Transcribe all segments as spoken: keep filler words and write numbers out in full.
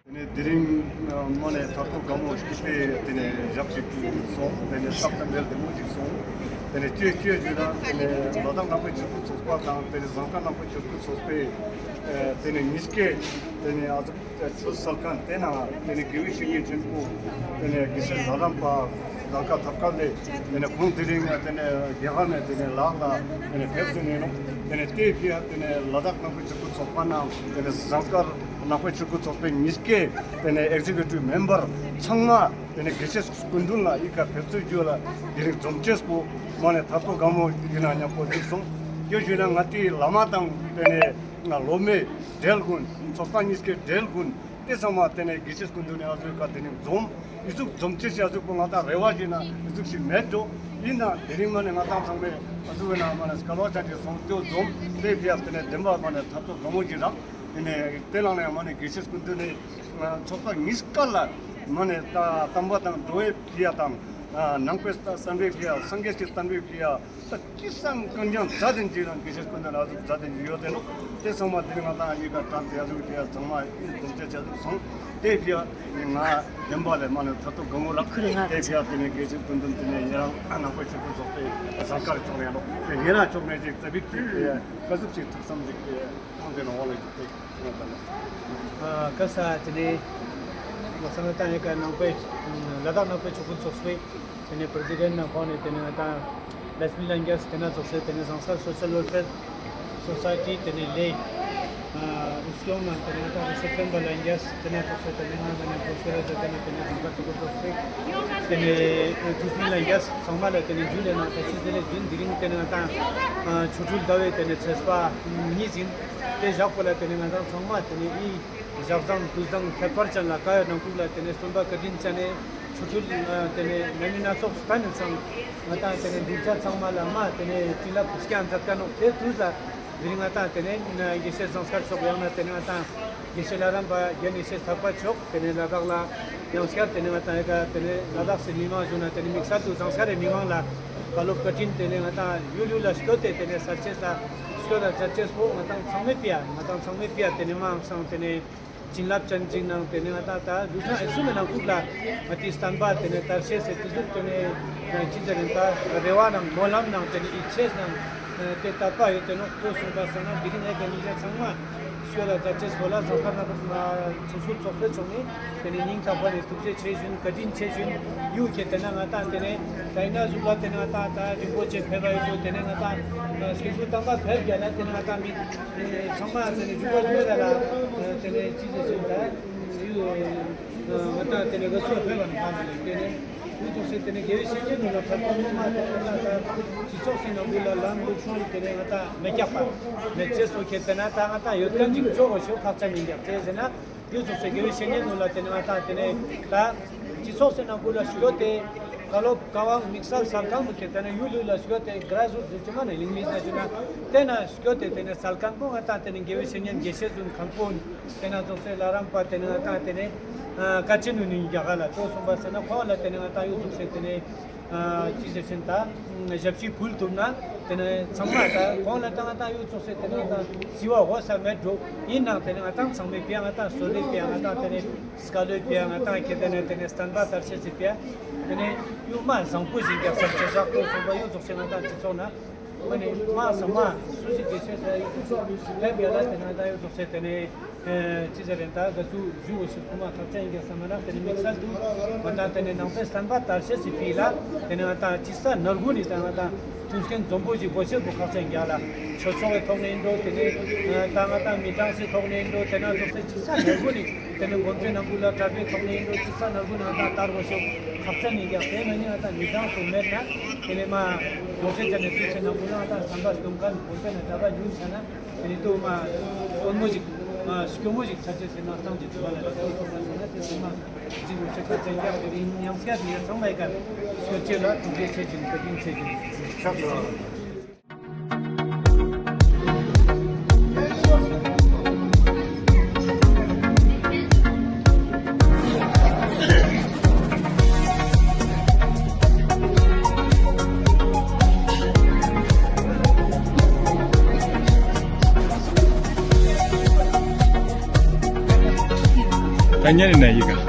ཏེ་ནེ་དེ་རིང་མ་ནེ་ཐར་ཐོར་དགའ་མོ་ཞིག་སྟེ་ཏེ་ནེ་ཞག་ཅིག་སོང་། ཏེ་ནེ་སྟབས་བདེ་མོ་ཞིག་སོང་། ཏེ་ནེ་ཅི་ཅི་ཞུ་ན་ཏེ་ནེ་ལ་དྭགས་ནང་པའི་ཆོས་སྐུལ་ཚོགས་པ་དང་ཏེ་ནེ་ཟངས་དཀར་ནང་པའི་ཆོས་སྐུལ་ཚོགས་པའི་ཏེ་ནེ་ཉིས་ཀའི་ཏེ་ནེ་ཨ་ཟུག་ཆོས་སལ་ཁན་ཏེ་ནེ་ཏེ་ནེ་དགེ་བའི་བཤེས་གཉེན་ཆེན་པོ་ཏེ་ནེ་དགེ་བཤེས་ལྷ་རམས་པ་ཟངས་དཀར་ཐབས་དཀར་ལེ། ཏེ་ནེ་ཁོང་དེ་རིང་ཏེ་ནེ་རྒྱ་གར་ནེ་ཏེ་ནེ་ལ་དྭགས་ལ་ཏེ་ནེ་ཕེབས་སོང་ནོག། ཏེ་ནེ་ཏེ་ཕི་ཡ་ཏེ་ནེ་ལ་དྭགས་ནང་པའི་ཆོས་སྐུལ་ཚོགས་པ་ནང་ཏེ་ནེ་ཟངས་དཀར་ནང་པའི་ཆོས་སྐུལ་ཚོགས་པའི་ཉིས་ཀའི་ཏེ་ནེ་ཨེག་ཛི་ཀེ་ཊིབ་མེམ་བར་ཚང་མ་ཏེ་ནེ་དགེ་བཤེས་སྐུ་མདུན་ལ་ཨི་ཀ་ཕེབས་བསུ་ཞུ་ལ་དེ་རིང་འཛོམས་ཅེས་པོ་མ་ནེ་ཐར་ཐོར་དགའ་མོ་ཞིག་ན་ཉམ་པོ་ཞིག་སོང་། ཅི་ཞུ་ན་ང་ཏེ་བླ་མ་དང་ཏེ་ནེ་ང་སློབ་མའི་འབྲེལ་གུན་ཚོགས་པ་ཉིས་ཀའི་འབྲེལ་གུན་ཏེ་ཚང་མ་ཏེ་ནེ་དགེ་བཤེས་སྐུ་མདུན་ནེ་ཨ་ཟུག་ཀ་དེ་རིང་འཛོམས། ཨི་ཟུག་འཛོམས་ཅེས་ཨ་ཟུག་པོ་ང་ཏང་རེ་བ་ཞུ་ན་ཨི་ཟུག་ཞིག་མེད་དོ། ཨིན་ན་དེ་རིང་མ་ནེ་ང་ཏང་ཚང་མས་ཨ་ཟུག་ན་མ་ནེ་སྐལ་བ་ཅན་ཞིག་སོང་ཏེ་འཛོམས་ཏེ་ཕི་ཡ་ཏེ་ནེ་བདེན་པ་མ་ནེ་ཐར་ཐོར་དགའ་མོ་ཞིག་རག། ཏེ་ནེ་ཏེ་ལ་ནེ་མ་ནེ་དགེ་བཤེས་སྐུ་མདུན་ནེ་ཚོགས་པ་ཉིས་ཀ་ལ་མ་ནེ་ད་དམ་པ་དང་འགྲོ་བའི་ཕི་ཡ་དང་ནང་པའི་བསྟན་པའི་ཕི་ཡ་སངས་རྒྱས་ཀྱི་བསྟན་པའི་ཕི་ཡ་ད་ཅི་སང་གང་ཀྱང་མཛད་དེ་འཇིག་རང་དགེ་བཤེས་སྐུ་མདུན་ལ་ཟུག་མཛད་དེ་འཇིག་ཡོད་དེ་ནོ། ཏེ་ཚང་མ་ཏེ་ནེ་ང་ཏང་ཨི་ཀ་དྲངས་ཏེ་ཨ་ཟུག་ཏེ་ཚང་མ་ཨི་འཛོམས་ཅེས་ཨ་ཟུག་སོང་། ཏེ་ཕི་ཡ་ང་བདེན་པ་ལས་མ་ནེ་ཐར་ཐོར་དགའ་མོ་རག། ཏེ་ཕི་ཡ་ཏེ་ནེ་དགེ་བཤེས་སྐུ་མདུན་ཏེ་ནེ་ཉེ་རང་ནང་པའི་ཆོས་སྐུལ་ཚོགས་པའི་ཟངས་དཀར་ཕྱོགས་ནེ་ནོ། ཏེ་ཉེ་རང་ཕྱོགས་ནེ་ཅིག་ཙ་པིག་ཅིག་ཀ་ཟུག་ཅིག་ཐུགས་བསམ་ཅིག་ཏེ་ཁོང་ཏེ་ནེ་འོ་ལ་ཅིག་ཏེ་ཨ་ཀ་ས་ཏེ་ནེ་ང་ས་ང་ཏང་ཨི་ཀ་ནང་པའི་ལ་དྭགས་ནང་པའི་ཆོས་སྐུལ་ཚོགས་པའི་ཏེ་ནེ་པྲེ་སི་ཌེནྚ་ནང་ཁོང་ནེ་ཏེ་ནེ་ང་ཏང་ལེ་སི་མི་ལྷན་རྒྱས་ཏེ་ནེ་ཚོགས་སེ་ཏེ་ནེ་ཟངས་དཀར་སོ་ཤལ་ཝེལ་ཕེར་སོ་སའི་ཊི་ཏེ་ནེ་ལེ་ཨ་རུ་སྐྱོང་ནང་ཏེ་ནེ་ང་ཏང་རི་སེབ་ཤན་པ་ལྷན་རྒྱས་ཏེ་ནེ་ཚོགས་སེ་ཏེ་ནེ་ང་ཏང་ནེ་ཀོ་ཤེ་ར་ཏེ་ནེ་ཏེ་ནེ་ཟངས་དཀར་ཆོས་སྐུལ་ཚོགས་སེ་ཏེ་ནེ་ཨ་ཏུས་མི་ལྷན་རྒྱས་ཚང་མ་ལ་ཏེ་ནེ་ཇུ་ལེ་ནང་ཏེ་ཤི་ཟེར་ལེ་ཇུན་དེ་རིང་ཏེ་ནེ་ང་ཏང་ཨ་ཆོ་འཕྲུལ་ཟླ་བའི་ཏེ་ནེ་ཚེས་པ་གཉིས་ཨིན། ཏེ་ཞག་པོ་ལ་ཏེ་ནེ་ང་ཏང་ཚང་མ་ཏེ་ནེ་ཨི་ཞག་བཟང་དུས་བཟང་ཁྱད་པར་ཅན་ལ་ཀ་ཡོད་ནང་ཁུག་ལ་ཏེ་ནེ་སྟོན་པ་བཀའ་དྲིན་ཅན་ནེ་ཆོ་འཕྲུལ་ཨ་ཏེ་ནེ་ཉམས་ལེན་སྣ་ཚོགས་སྟན་ནེ་ཚང་ང་ཏང་ཏེ་ནེ་གདུལ་བྱ་ཚང་མ་ལ་མ་ཏེ་ནེ་བྱིན་རླབས་སྐྱོང་མཛད་ཀ་ནོག། ཏེ་དུས་ལ་དེ་རིང་ང་ཏང་ཏེ་ནེ་དགེ་བཤེས་ཟངས་དཀར་མཆོག་ཡང་ན་ཏེ་ནེ་ང་ཏང་དགེ་བཤེས་ལྷ་རམས་པ་རྒན་དགེ་བཤེས་ཐར་པ་མཆོག་ཏེ་ནེ་ལ་དྭགས་ལ་ཡང་སྐྱར་ཏེ་ནེ་ང་ཏང་ཨི་ཀ་ཏེ་ནེ་ལ་དྭགས་སི་མི་མང་ཞུ་ན་ཏེ་ནེ་དམིགས་བསལ་དུ་ཟངས་དཀར་རི་མི་མང་ལ་བཀའ་སློབ་བཀའ་དྲིན་ཏེ་ནེ་ང་ཏང་ཡུལ་ཡུལ་ལ་སྐྱོད་དེ་ཏེ་ནེ་སལ་ཅེས་ལ་སྐྱོད་ད་མཛད་ཅེས་པོ་ང་ཏང་ཚང་མའི་ཕི་ཡ་ང་ཏང་ཚང་མའི་ཕི་ཡ་ཏེ་ནེ་མ་ཧང་སང་ཏེ་ནེ་བྱིན་རླབས་ཅན་ཅིག་ནང་ཏེ་ནེ་ང་ཏང་ད་ལུས་ངག་ཡིད་གསུམ་མི་ནང་ཁུག་ལ་ང་ཏི་བསྟན་པ་ཏེ་ནེ་དར་ཤེས་སི་ཏེ་ཟུག་ཏེ་ནེ་ཅི་ཟེར་ན་ད་རེ་བ་ནང་སྨོན་ལམ་ནང་ཏེ་ནེ་ཡིད་ཆེས་ནང་ཏེ་དད་པ་ཡོད་དེ་ནོ། ཏེ་སོང་པ་སང་ན་དེ་རིང་ཨི་ཀ་ཉིན་ཞག་ཚང་མ་སྐྱོད་ད་མཛད་ཅེས་པོ་ལ་ཟངས་དཀར་ནང་ཆོས་སྐུལ་ཚོགས་པའི་ཕྱོགས་ནེ་ཏེ་ནེ་སྙིང་ཐག་པ་ནེ་ཐུགས་རྗེ་ཆེ་ཞུ་ཨིན། བཀའ་དྲིན་ཆེ་ཞུ་ཨིན། ཡུལ་གྱི་ཏེ་ནེ་ང་ཏང་ཏེ་ནེ་ད་ཨིན་ན་ཟུག་ལ་ཏེ་ནེ་ང་ཏང་ད་རིན་པོ་ཆེ་ཕེབས་པ་ཡོད་དེ་ཏེ་ནེ་ང་ཏང་སྐྱེས་བུ་དམ་པ་ཕེབས་རྒྱ་ལ་ཏེ་ནེ་ང་ཏང་མི་ཚང་མ་ཏེ་ནེ་འཇུག་པ་འཇུག་པ་ལ་ཏེ་ནེ་ཅི་ཟེར་ཞིག་ད་ཡུལ་ང་ཏང་ཏེ་ནེ་ག་སུ་ཕེབས་པ་ནི་ཧ་ལ་ལེ་ཏེ་ནེ་ཡུལ་ཚོགས་སེ་ཏེ་ནེ་དགེ་བའི་བཤེས་གཉེན་ནོ་ལ་ཕེབས་པ་ནོ་མ་ཏེ་ནེ་ང་ཏང་སྤྱི་ཚོགས་སི་ནང་ཁུལ་ལ་ལམ་ལུགས་སྲོལ་ཏེ་ནེ་ང་ཏང་མེད་ཀྱག་པ་མེད་ཅེས་སོ་ཁྱེད་ཏེ་ནེ་ད་ང་ཏང་ཡོད་ཁན་ཅིག་ཅོ་གོ་ཤེས་ཁག་ཅན་ཨིན་ཀྱག་ཅི་ཟེར་ན། ཡུལ་ཚོགས་སེ་དགེ་བའི་བཤེས་གཉེན་ནོ་ལ་ཏེ་ནེ་ང་ཏང་ཏེ་ནེ་ད་སྤྱི་ཚོགས་སི་ནང་ཁུལ་ལ་སྐྱོད་དེ་བཀའ་སློབ་བཀའ་དབང་དམིགས་བསལ་སལ་ཁན་པོ་ཁྱེད་ཏེ་ནེ་ཡུལ་ཡུལ་ལ་སྐྱོད་དེ་གྲ་ཟུར་ཟུར་ཅི་མ་ནེ་ལིང་ལིང་ཟེར་ཞུ་ན་ཏེ་ནེ་སྐྱོད་དེ་ཏེ་ནེ་སལ་ཁན་པོ་ང་ཏང་ཏེ་ནེ་དགེ་བའི་བཤེས་གཉེན་དགེ་བཤེས་ཟུན་ཁན་པོ་ཏེ་ནེ་ཚོགས་སེ་ལྷ་རམས་པ་ཏེ་ནེ་ང་ཏང་ཏེ་ནེ་ཨ་བཀའ་ཆེན་ནུ་ནི་རྒྱ་གར་ལ་ཏོ་སོང་པ་སང་ན་ཁོང་ལ་ཏེ་ནེ་ང་ཏང་ཡུལ་ཚོགས་སེ་ཏེ་ནེ་ཨ་ཅི་ཟེར་ཞིན་ད་ཞབས་ཕྱི་ཕུལ་ཐུབ་ན་ཏེ་ནེ་ཚང་མ་ད་ཁོང་ལ་ད་ང་ཏང་ཡུལ་ཚོགས་སེ་ཏེ་ནེ་ང་ཏང་སི་བ་འོ་ས་མེད་འགྲོ། ཨིན་ནའང་ཏེ་ནེ་ང་ཏང་ཚང་མའི་ཕི་ཡ་ང་ཏང་བསོད་བདེ་ཕི་ཡ་ང་ཏང་ཏེ་ནེ་སྐལ་བའི་ཕི་ཡ་ང་ཏང་ཁྱེད་ཏེ་ནེ་ཏེ་ནེ་བསྟན་པ་དར་ཤེས་སི་ཕི་ཡ་ཏེ་ནེ་ཡུལ་མ་བཟང་པོ་ཞིག་རྒྱག་ས་ཆེ་ཞག་ཏོ་སོང་པ་ཡུལ་ཚོགས་སེ་ང་ཏང་སྤྱི་ཚོགས་ན་མ་ནེ་མ་ས་མ་སུ་ཞིག་དགེ་བཤེས་ས་ཡུལ་ཚོགས་སེ་ལེབ་ཡ་ལ་ཏེ་ནེ་ང་ཏང་ཡུལ་ཚོགས་སེ་ཏེ་ནེ། ཅི་ཟེར་རེད་ད་ག་ཚུ་ཞུ་བོ་ཞིག་ཁུ་མ་ཁག་ཅན་ཡིན་ཀྱག་ས་མ་ན་ཏེ་ནེ་དམིགས་བསལ་དུ་ང་ཏང་ཏེ་ནེ་ནང་པའི་བསྟན་པ་དར་ཤེས་སི་ཕི་ལ་ཏེ་ནེ་ང་ཏང་ཅི་ས་ནར་གུ་ནི་ད་ང་ཏང་མཐུན་རྐྱེན་འཛོམས་པོ་ཞིག་གོ་ཤེས་པོ་ཁག་ཅན་ཡིན་ཀྱག་ལ། ཆོས་ཕྱོགས་ཀྱི་ཐོག་ནེ་ཡིན་འགྲོ་ཏེ་ནེ་ད་ང་ཏང་མི་གྲངས་སི་ཐོག་ནེ་ཡིན་འགྲོ་ཏེ་ནེ་ཚོགས་སེ་ཅི་ས་ནར་གུ་ནི་ཏེ་ནེ་དགོན་པའི་ནང་ཁུལ་ལ་གྲྭ་པའི་ཐོག་ནེ་ཡིན་འགྲོ་ཅི་ས་ནར་གུ་ནི་ང་ཏང་དར་གོ་ཤེས་པོ་ཁག་ཅན་ཡིན་ཀྱག་ཏེ་མ་ནི་ང་ཏང་མི་གྲངས་སུ་མེད་ན་ཏེ་ནེ་མ་དགོན་པའི་ཆ་ནེ་དུས་ཆེན་ནང་ཁུལ་ལ་ང་ཏང་བསམ་པ་སྟོན་མཁན་དགོན་པའི་ནང་གྲྭ་པ་ཉུང་ཆ་ན། ཏེ་ནེ་ཏོ་མ་དཀོན་མོ་ཞིག་མ་སྐྱོ་མོ་ཞིག་ཆ་ཅེས་སི་ནང་སྟངས་ཀྱི་དུས་ལ་ཏོ་སོང་པ་སང་ན་ཏེ་ཚང་མ་ཅི་མོ་ཆེ་ཁག་ཅན་ཀྱག་ཏེ་ནེ་ཉམས་སྐྱ་ཏེ་ཚང་མའི་ཀ་སྐྱོད་ཅེས་ལ་ཐུགས་རྗེ་ཆེ་ཞུ་ཨིན། བཀའ་དྲིན་ཆེ་ཞུ་ཨིན། ཆགས་སོ། ཉན་ནི་ན་ཡི་ག་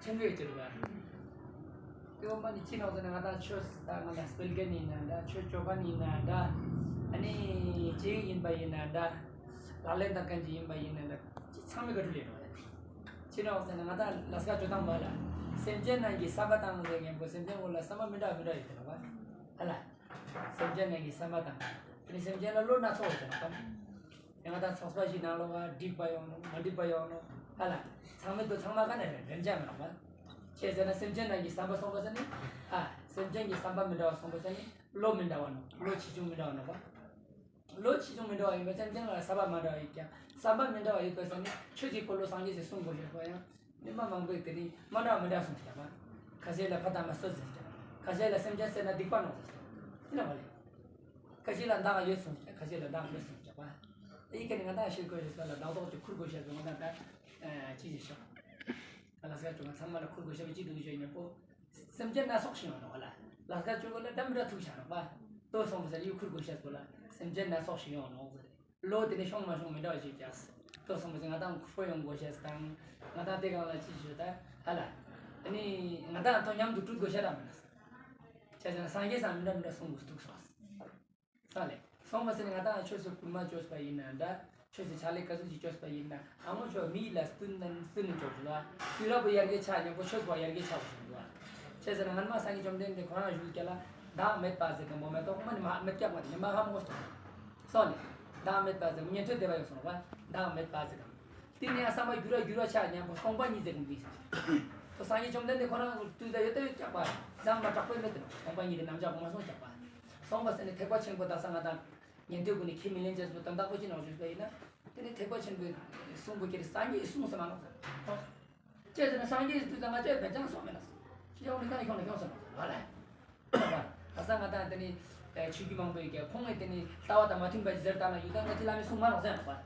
ཆེན་པོ་ཡོད་ཅེས་པ། དེ་འོ་མ་ནི་ཅི་ནོག་ཟེར་ན་ང་དང་ཆོས་ད་ང་དང་སྤེལ་མཁན་ཡིན་ན་འདྲ། ཆོས་ཅོ་མཁན་ཡིན་ན་འདྲ། ཨ་ནི་ཅི་ཡིན་པ་ཡིན་ན་འདྲ། ལག་ལེན་བསྟར་མཁན་ཅིག་ཡིན་པ་ཡིན་ན་འདྲ། ཅི་ཚང་མའི་ཀ་ཏུ་ལེན་ནོག་ཡ། ཅི་ནོག་ཟེར་ན་ང་དང་ལས་ཀ་ཅོ་སྟངས་པ་ལ། སེམས་ཅན་རྣམས་ཀྱི་བསམ་པ་དང་ཟེར་མཁན་པོ་སེམས་ཅན་ཀུན་ལ་བསམ་པ་མི་འདྲ་མི་འདྲ་ཡོད་དེ་ནོག་པ། ཧ་ལ། སེམས་ཅན་རྣམས་ཀྱི་བསམ་པ་དང་། དེ་ནི་སེམས་ཅན་ལ་བློ་སྣ་ཚོགས་ཡོད་དེ་ནོག་པ། ཡང་ང་དང་ཚོགས་པ་ཞིག་ནང་ལོགས་ལ་འགྲིག་པ་ཡོང་ནོག་མ་འགྲིག་པ་ཡོང་ནོག་ཧ་ལ། ཚང་མའི་དོ་ཚང་མ་ག་ནས་རེ་རེ་འཇགས་མི་རུང་བ། ཅི་ཟེར་ན་སེམས་ཅན་རྣམས་ཀྱི་བསམ་པ་སོང་པ་ཟེར་ནི། ཨ། སེམས་ཅན་གྱི་བསམ་པ་མི་འདྲ་བ་སོང་པ་ཟེར་ནི་བློ་མི་འདྲ་བ་ནོག་བློ་ཆེ་ཆུང་མི་འདྲ་བ་ནོག་པ། བློ་ཆེ་ཆུང་མི་འདྲ་བ་ཡིན་པ་སེམས་ཅན་ལ་བསམ་པ་མ་འདྲ་བ་ཡོད་ཀྱང་བསམ་པ་མི་འདྲ་བ་ཡོད་པ་ཟེར་ནི་ཆོས་ཀྱི་འཁོར་ལོ་སངས་རྒྱས་སི་གསུང་དགོས་ཤེས་པ་ཡང་། མི་མང་མང་པོས་དེ་ནི་མ་འདྲ་མི་འདྲ་གསུངས་ཤག་པ། ཁ་ཤས་ལ་ཕ་དང་མ་གསོད་ཟེར་ཀྱག་ཁ་ཤས་ལ་སེམས་ཅན་བསད་ན་སྡིག་པ་ནོག་ཟེར་ཀྱག་དེ་ན་བ་ལེ། ཁ་ཤས་ལ་མདའ་ཡོད་གསུངས་ཀྱག་ཁ་ཤས་ལ་མདའ་མེད་གསུངས་ཀྱག་པ། ཨི་ཀ་ནི་ང་དང་ཤེས་དགོས་ཤེས་ལ་མདའ་ཐོག་ཅིག་ཁུར་དགོས་ཤེས་ང་དང་ད་ཅི་ཞིག་ཤོག་ལ་སྐད་ཅོ་ང་ཚང་མ་ལ་ཁུར་དགོས་ཤེས་པ་ཅི་འདུག་ཞུ་ཉམ་པོ། སེམས་ཅན་སྣ་ཚོགས་ཤིག་ཡོང་ནོག་ལ། ལ་སྐད་ཅོ་གོ་ལ་འདྲ་མི་འདྲ་ཐུག་ཤག་ནོག་པ། ལྟོས་སོང་པ་ཟེར་ཡུ་ཁུར་དགོས་ཤེས་པོ་ལ་སེམས་ཅན་སྣ་ཚོགས་ཤིག་ཡོང་ནོག་ཟེར། ལོ་དེ་ནས་ཤོང་མ་ཤོང་མི་འདྲ་བ་ཞིག་ཀྱག་ལྟོས་སོང་པ་ཟེར་ང་དང་ཁུར་པོ་ཡོང་དགོས་ཤེས་དང་། ང་དང་དེ་གང་ལ་ཅི་ཞུ་ད་ཧ་ལ། ཨ་ནི་ང་དང་ཐོ་མཉམ་དུ་བཀྲུ་དགོས་ཤེས་ར་མི་ན། ཅི་ཟེར་ན་སངས་རྒྱས་སམ་མི་འདྲ་མི་འདྲ་གསུང་དགོས་འདུག་སོང་། ས་ལེ། སོང་པ་ཟེར་ནི་ང་དང་ཆོས་སི་སྐུལ་མ་ཅོས་པ་ཡིན་ན་འདྲ། ཆོས་སི་ཕྱག་ལས་ག་ཟུག་ཅིག་ཅོས་པ་ཡིན་ན་ཨ་མོ་ཆོས་མི་ཡི་ལ་བསྟུན་ནན་བསྟུན་ནན་ཅོ་ཞུ་ལ། དུས་རབས་པོ་ཡར་རྒྱས་ཆ་ཉམ་པོ་ཆོས་པོ་ཡར་རྒྱས་ཆ་བ་ཞིག་འདུག་བ། ཅི་ཟེར་ན་སྔན་མ་སངས་རྒྱས་བཅོམ་ལྡན་འདས་ཁོ་རང་བཞུགས་སྐྱ་ལ་བདག་མེད་པ་ཟེར་གི་མོ་མེ་ཏོག་མ་ནི་མ་མེད་ཀྱག་མ་ནི་མ་ཧ་མོ་སོང་། སོང་ལེ། བདག་མེད་པ་ཟེར་ཉན་ཐོས་སྡེ་པ་ཡོང་སོང་བ། བདག་མེད་པ་ཟེར་གམ། དེ་ནས་ཡང་བསམ་པ་འགྱུར་བ་འགྱུར་བ་ཆ་ཉམ་པོ་སྟོང་པ་ཉིད་ཟེར་གི་མི་ཟེར། ཏོ་སངས་རྒྱས་བཅོམ་ལྡན་འདས་ཁོ་རང་དུས་ད་ཡོད་ད་ཡོད་ཀྱག་པ། ཟང་མ་དྲག་པོ་མེད་དེ་ནོག་སྟོང་པ་ཉིད་དེ་རྣམ་གཞག་གོ་མ་སོང་ཀྱག་པ། སོང་པ་ཟེར་ནི་ཐེག་པ་ཆེན་པོ་དག་ས་ང་དང་ཉན་ཐོས་ཀུན་ནི་ཁས་མི་ལེན་ཅེས་པོ་དོན་དག་པོ་ཅི་ནོག་ཞུས་པ་ཡིན་ན། དེ་ནི་ཐེག་པ་ཆེན་པོའི་གསུང་པོ་ཁྱེར་སངས་རྒྱས་གསུང་ས་མ་ནོག་ཟེར། ཅི་ཟེར་ན་སངས་རྒྱས་དུས་ད་ང་ཅག་བན་ཅང་སོང་མེད་ན། ཅི་ཡོང་ནི་གང་ཁྱོང་ནི་ཁྱོང་ས་ནོག་ཟེར་བ་ལེ། ད་ས་ང་དང་དེ་ནི་ཆོས་བརྒྱུད་མང་པོའི་གི་ཁོང་ངི་དེ་ནི་ལྟ་བ་དང་མ་མཐུན་པ་ཟེར་ད་ན་ཡུལ་དང་ང་ཅི་ལ་མི་གསུང་མ་ནོག་ཟེར་ནོག་པ།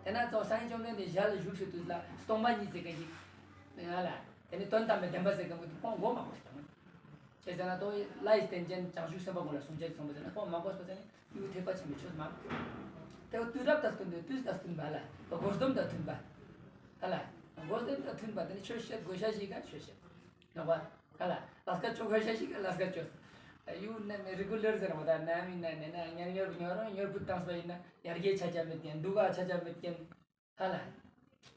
དེ་ན་ཚོ་སངས་རྒྱས་བཅོམ་ལྡན་འདས་ཞལ་བཞུགས་སུ་དུས་ལ་སྟོང་པ་ཉིད་ཟེར་མཁན་གྱི་ང་ལ་དེ་ནི་དོན་དམ་པའི་བདེན་པ་ཟེར་མཁན་པོ་དེ་ཁོང་མགོ་མ་འཁོར་ཟེར་དང་། ཅི་ཟེར་ན་ཏོ་ལྷའི་རྟེན་ཅན་བྱང་ཆུབ་སེམས་དཔའ་ཀུན་ལ་གསུང་ཅེས་གསུངས་པ་ཟེར་ན་ཁོང་མ་གོ་ས་ཟེར་ན་ཡུལ་ཐེག་པ་ཆེན་པོའི་ཆོས་མ་དེ་བོ་དུས་རབས་དང་བསྟུན་ཏེ་དུས་དང་བསྟུན་པ་ལ་དགོས་དོན་དང་མཐུན་པ། ཧ་ལ། དགོས་དོན་དང་མཐུན་པ་དེ་ནི་ཆོས་བཤད་དགོས་ཤ་ཞིག་ག་ཆོས་བཤད། ནོག་པ། ཧ་ལ། ལས་ཀ་ཅོ་དགོས་ཤ་ཞིག་ག་ལས་ཀ་ཅོས། ཡུལ་ནས་མི་རི་གུ་ལར་ཟེར་བ་ད་ནམ་ཡིན་ན་ནས་ན་ཉར་ཉོར་ཉོར་ཉོར་བུད་བཏང་སོ་ཡིན་ན་ཡར་རྒྱས་ཆ་ཆ་མེད་མཁན་འདུག་ག་ཆ་ཆ་མེད་མཁན། ཧ་ལ།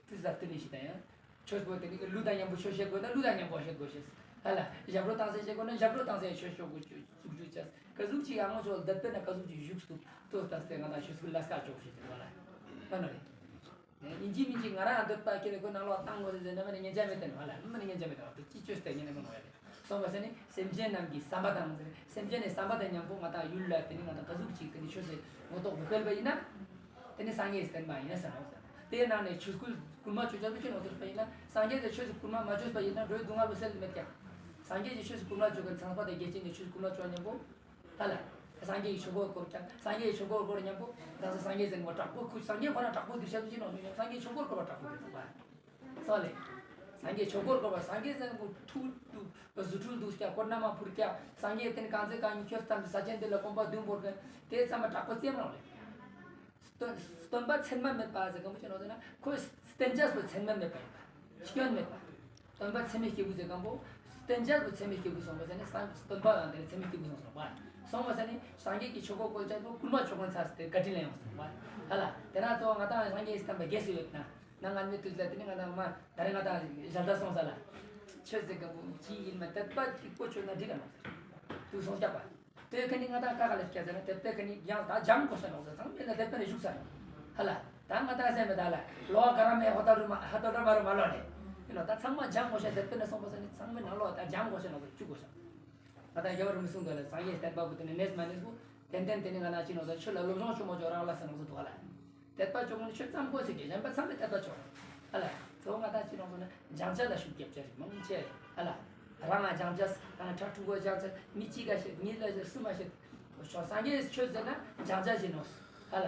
དུས་ཟབ་ཏུ་ནི་ཞིག་དང་ཡང་། ཆོས་པོ་དེ་ནི་ལུས་དང་མཉམ་པོ་ཆོས་བཤད་དགོས་ན་ལུས་དང་མཉམ་པོ་བཤད་དགོས་ཤེས། ཧ་ལ། ཞབས་བྲོ་བཏང་སའི་བཤད་དགོས་ན་ཞབས་བྲོ་བཏང་སའི་ཆོས་ཤོག་གུ་ཚུགས་ཚུགས་ཅེས། ག་ཟུག་ཅིག་ཨ་ངོ་ཆོས་ལ་དད་པས་ན་ག་ཟུག་ཅིག་བཞུགས་སུ་ཏོ་བཏང་སྟེ་ང་དང་ཆོས་སྐུལ་ལ་སྐྱོད་ཤེས་ཏེ་ཧ་ལ། ཧ་ལ་རེད། ཡིན་གཅིག་མིན་གཅིག་ང་རང་འདོད་པ་ཁྱེར་ཁོ་ནང་ལོགས་བཏང་དགོས་ཟེར་ན་མ་ནི་ཉན་ཆ་མེད་དེ་ནོག་ཧ་ལ། མ་ནི་ཉན་ཆ་མེད་དེ་ནོག་ཅི་ཅོས་ཏེ་ཉན་ནི་མ་ནོག་ཡ་དེ། སོང་པ་ཟེར་ནི་སེམས་ཅན་རྣམས་ཀྱི་བསམ་པ་དང་ཟེར། སེམས་ཅན་ནི་བསམ་པ་དང་མཉམ་པོ་ང་དང་ཡུལ་ལ་དེ་ནི་ང་དང་ག་ཟུག་ཅིག་དེ་ནི་ཆོས་སི་ངོ་ཐོག་གུ་སྤེལ་བ་ཡིན་ན། དེ་ནི་སངས་རྒྱས་བསྟན་པ་ཡིན་ཟེར་ནོག་ཟེར། དེའི་ནང་ནས་ཆོས་སྐུལ་སྐུལ་མ་ཅོ་ཅོ་དུ་ཅི་ནོག་ཟེར་བ་ཡིན་ན་སངས་རྒྱས་ཀྱི་ཆོས་སུ་སྐུལ་མ་མ་ཅོས་པ་ཡིན་ན་འགྲོ་བའི་སྡུག་བསྔལ་བོ་སེལ་མེད་ཀྱང་། སངས་རྒྱས་ཀྱི་ཆོས་སུ་སྐུལ་མ་ཅོ་མཁན་ཚངས་པ་དང་བརྒྱ་བྱིན་གྱི་ཆོས་སུ་སྐུལ་མ་ཅོ་མཉམ་པོ། ཧ་ལ། སངས་རྒྱས་ཀྱི་ཆོས་འཁོར་བསྐོར་ཀྱང་སངས་རྒྱས་ཀྱི་ཆོས་འཁོར་བསྐོར་མཉམ་པོ། ད་ས་སངས་རྒྱས་ཟེར་བ་དྲག་པོ་ཁུ་སངས་རྒྱས་ཁོ་ན་དྲག་པོ་འདུ་ཤེས་ཀྱི་ནོག་ཉོ་སངས་རྒྱས་ཆོས་འཁོར་བསྐོར་བ་དྲག་པོ་འདུ་ཤེས་པ། སོ་ལེ། སངས་རྒྱས་ཆོས་འཁོར་བསྐོར་བ་སངས་རྒྱས་ཟེར་བ་ཐུགས་དུ་རྫུ་འཕྲུལ་འདུ་ཀྱང་བསྐོར་ན་མ་ཕུར་ཀྱང་སངས་རྒྱས་དེ་ནི་གང་ཚེ་གང་ཉིད་ཁྱོད་ཐམས་ཅད་ས་ཆེན་འདི་ལ་གོམ་པ་བདུན་བོར་གི་དེ་ཙམ་མ་དྲག་པོ་ཙམ་རང་ལེ། སྟོན་སྟོན་པ་མཚན་མ་མེད་པ་ཟེར་གང་པོ་ཅི་ནོག་ཟེར་ན་ཁོའི་བསྟན་བྱ་སོ་མཚན་མ་མེད་པ་ཡིན་པ། སྐྱོན་མེད་པ། སྟོན་པ་མཚན་མའི་སྐྱེས་བུ་ཟེར་གང་པོ། བསྟན་བྱ་སོ་མཚན་མའི་སྐྱེས་བུ་སོང་པ་ཟེར་ནས་སྟོན་པ་ཡང་དེ་ནི་མཚན་མའི་སྐྱེས་བུ་སོང་སོང་པ། སོང་བ་ས་ནི་སངས་རྒྱས་ཀྱི་ཆོས་འཁོར་བསྐོར་ཅེས་པོ་མགུར་མ་མཆོག་དགོན་ཚར་ཏེ་བཀའ་དྲིན་ལ་ཡོངས་སོང་བ། ཧ་ལ། དེ་ན་གཙོ་བོ་ང་ཏང་སངས་རྒྱས་སི་བསྟན་པ་རྒྱས་སུ་ཡོད་ན། ན་ང་མི་དུས་ལ་དེ་ནི་ང་ཏང་མ་ད་རེ་ང་ཏང་ཞལ་ཏ་སོང་ས་ལ། ཆོས་ཟེར་མཁན་པོ་ཅི་ཡིན་མ་དད་པ་ཅིག་པོ་ཆོད་ན་འགྲིག་ག་ནོག་ཟེར། དུས་སོང་རྒྱག་པ། དེ་ཁ་ནི་ང་ཏང་ཀ་ཁ་ལེ་སྐྱ་ཟེར་ན་དད་པ་ཁ་ནི་ཡང་ད་སྦྱང་དགོས་ས་ནོག་ཟེར། ཚང་མས་ལ་དད་པ་ནི་བཞུགས་ས་ནོག་ཧ་ལ། ད་ང་ཏང་སེམས་མེད་ད་ལ་ལོ་ག་ར་མེད་ཧོ་ད་རུ་མ་ཧ་ད་ར་མ་རུ་མ་ལོ་ནས་ཡིན་ནོ། ད་ཚང་མ་སྦྱང་དགོས་ས་དད་པ་ནི་སོང་པ་ས་ནི་ཚང་མས་ནང་ལོ་ད་སྦྱང་དགོས་ས་ནོག་ཟེར་བཅུག་དགོས་ས། ང་ཏང་རྒྱལ་བ་རིན་པོ་ཆེ་གསུངས་འདུག་ལ། སངས་རྒྱས་བསྟན་པ་བུ་དེ་ནི་གནས་མ་གནས་པོ་ཏན་ཏན་དེ་ནི་ང་ན་ཅི་ནོག་ཟེར་ཆོས་ལ་སློབ་སྦྱོང་ཆུང་མོ་ཅོག་རང་ལ་ཟེར་ནོག་ཟེར་འདུག་ལ། དད་པ་ཆོག་ནི་ཆོས་ཙམ་དགོས་ཟེར་གི་གཞན་པ་ཚང་མས་དད་པ་ཆོག་ཧ་ལ། གཙོ་བོ་ང་ཏང་ཅི་ནོག་ཟེར་ན་སྦྱང་བྱ་ལ་ཤུགས་རྒྱབ་ཅེས་རིགས་མང་ཆེ་ཧ་ལ། རང་ང་སྦྱང་བྱ་ཨ་ཕྲུ་གུ་སྦྱང་བྱ་མི་གཅིག་ག་བཤད་གཉིས་ལ་བཤད་གསུམ་མ་བཤད། སངས་རྒྱས་ཆོས་ཟེར་ན་སྦྱང་བྱ་ཞིག་ནོག་ཧ་ལ།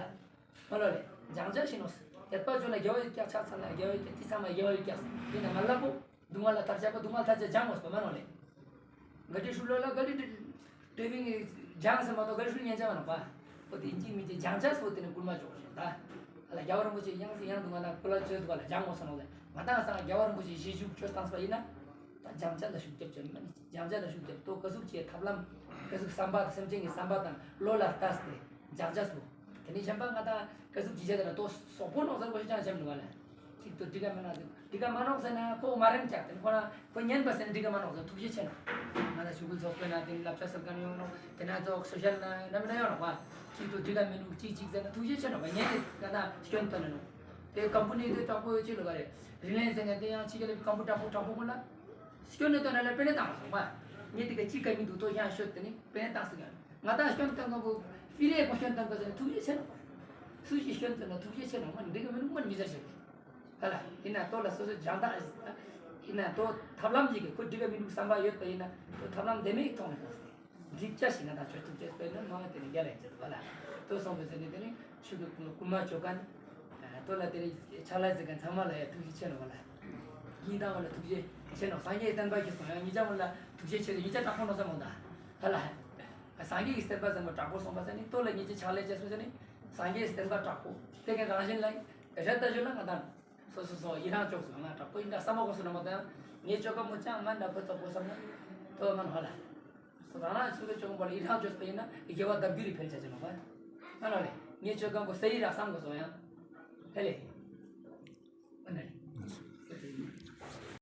མ་ལོ་ལེ། སྦྱང་བྱ་ཞིག་ནོག་དད་པ་ཆོག་ན་དགེ་བ་ཡོད་ཀྱག་ཆ་ཚང་ན་དགེ་བ་ཡོད་ཀྱག་ཅི་ཚང་མ་དགེ་བ་ཡོད་ཀྱག་ཡིན་ན་མ་ལབ་པོ། སྡུག་བསྔལ་ལ་ཐར་ཆ་པ་སྡུག་བསྔལ་ཐར་ཆ་སྦྱང་དགོས་པ་མ་ནོག་ལེ། ག་ཏི་ཧྲུལ་ལོ་ལ་ག་ཏི་ཏི་ཏི་བིང་སྦྱང་ཟེར་མ་གཏོགས་ག་ཏི་ཧྲུལ་ཉན་ཆ་མ་ནོག་པ། འོ་དེ་ཡིན་གཅིག་མིན་གཅིག་སྦྱང་བྱ་སོ་དེ་ནི་སྐུལ་མ་ཆོག་ཞིག་ད། ཨ་ལ་རྒྱལ་བ་རིན་པོ་ཆེ་ཡང་སེ་ཡང་སྡུག་བསྔལ་ལ་སྐུལ་ལ་ཆོས་འདུག་པ་ལ་སྦྱང་དགོས་ས་ནོག་ལེ། ང་ཏང་སང་རྒྱལ་བ་རིན་པོ་ཆེ་ཞེ་ཞུགས་ཆོས་བཏང་པ་ཡིན་ན། ད་སྦྱང་བྱ་ལ་ཤུགས་རྒྱབ་ཅེས་མ་ནི་སྦྱང་བྱ་ལ་ཤུགས་རྒྱབ་ཏོ་ག་ཟུག་ཅེས་ཐབས་ལམ་ག་ཟུག་བསམ་པ་དང་སེམས་ཅན་གྱི་བསམ་པ་དང་བློ་ལ་ལྟས་ཏེ་སྦྱང་བྱ་སོ། དེ་ནི་གཞན་པ་ང་ཏང་ག་ཟུག་ཅི་བྱ་དེ་ན་ཏོ་སོག་པོ་ནོག་ཟེར་གོ་ཤེས་ཅང་ཤེས་མི་འདུག་ག་ལེ། གཅིག་ཏུ་འགྲིག་ག་མེད་ན་འགྲིག་ག་མ་ནོག་ཟེར་ན་ཁོ་མ་རན་ཀྱག་དེ་ནི་ཁོ་ན་ཁོ་ཉན་པ་ཟེར་ན་འགྲིག་ག་མ་ནོག་ཟེར་ཐུགས་རྗེ་ཆེ་ནོག་ང་ཏང་ཆུ་གུལ་ཚོགས་པའི་ནང་དེ་ནི་བསླབ་བྱ་སལ་མཁན་ཡོང་ནོག་དེ་ན་ཚོགས་སོ་ཤལ་ན་ན་མི་ན་ཡོང་ནོག་པ། གཅིག་ཏུ་འགྲིག་ག་མི་འདུག་གཅིག་གཅིག་ཟེར་ན་ཐུགས་རྗེ་ཆེ་ནོག་པ། ཉན་ནི་ང་ཏང་སྐྱོན་སྟོན་ནོག་དེ་ཀམ་པུ་ནི་དེ་དྲག་པོ་ཡོད་ཅིག་ལོ་ག་རེ། རི་ལན་ཟེར་མཁན་དེ་ཡང་ཕྱི་རྒྱལ་ལ་ཀམ་པུ་དྲག་པོ་དྲག་པོ་ཀུན་ལ་སྐྱོན་ནི་སྟོན་ན་ལ་དཔེ་ནི་བཏང་མ་སོང་པ། ངས་དེ་ག་གཅིག་ག་མི་འདུག་ཏོ་ཡང་ཤོད་དེ་ནི་དཔེ་ནི་བཏང་ཟེར་ག་ང་ཏང་སྐྱོན་སྟོན་མཁན་པོ་ཕི་རེ་ཁོ་སྐྱོན་སྟོན་པ་ཟེར་ན་ཐུགས་རྗེ་ཆེ་ནོག་པ། སུ་ཞིག་སྐྱོན་སྟོན་ན་ཐུགས་རྗེ་ཆེ་ནོག་མ་འགྲིག་ག་མི་འདུག་མ་མི་ཟེར་ཞིག་ག་ཧ་ལ། ཡིན་ན་ཏོ་ལ་སོ་སོ་སྦྱང་བརྡར་ཡིན་ན་ཏོ་ཐབས་ལམ་ཞིག་གི་ཁོ་འགྲིག་ག་མི་འདུག་བསམ་པ་ཡོད་པ་ཡིན་ན་ཏོ་ཐབས་ལམ་དེ་མིག་མཐོང་ནས་ཏོ་འགྲིག་ཅེས་ཤིག་ང་ཏང་ཆོས་ཐུགས་རྗེ་དཔེར་ན་མ་དེ་ནི་རྒྱལ་ལ་ཡིན་ཅེས་པ་ལ། ཏོ་སོང་པའི་ཟེར་ནི་དེ་ནི་ཆོས་ཀྱི་སྐུལ་མ་ཆོག་མཁན། ཏོ་ལ་དེ་ནི་ཕྱག་ལས་ཟེར་མཁན་ཚང་མ་ལ་ཡ་ཐུགས་རྗེ་ཆེ་ནོག་པ་ལ། ཡིན་དང་བ་ལ་ཐུགས་རྗེ་ཆེ་ནོག་སངས་རྒྱས་བསྟན་པ་ཁྱེར་སོང་ཡང་ཉིད་ཅག་བ་ལ་ཐུགས་རྗེ་ཆེ་ཉིད་ཅག་དྲག་པོ་ནོག་ས་མོ་ད། ཧ་ལ། སངས་རྒྱས་ཀྱི་བསྟན་པ་ཟེར་མོ་དྲག་པོ་སོང་པ་ཟེར་ནི་ཏོ་ལ་ཉིད་ཅག་ཕྱག་ལས་བྱས་སོང་ཟེར་ནི། སངས་རྒྱས་བསྟན་པ་དྲག་པོ་དེ་གའི་རང་བཞིན་ལ་རེད་ད་ཞུ་ན་ང་དང་། སོ་སོ་སོ་ཡི་རང་ཅོག་སོང་ང་དྲག་པོ་ཡིན་ད་བསམ་པ་གོ་སོང་ན་མོ་དང་ངའི་ཅོ་ཀ་མོ་ཅང་མ་འདྲ་པོ་ཙོག་པོ་བསམ་ན་ཏོ་མ་ནོ་ཧ་ལ། སོ་རང་རང་སོ་སོ་ཅོག་པོ་ལ་ཡི་རང་ཅོག་པོ་ཡིན་ན་དགེ་བ་ལྡབ་འགྱུར་རེ་འཕེལ་ཆ་ཅེས་ནོ་པ། མ་ནོ་ལེ་ངའི་ཅོ་ཀ་མོ་སེ་ཡི་རང་བསམ་གོ་སོང་ཡང་། ཧེ་ལེ།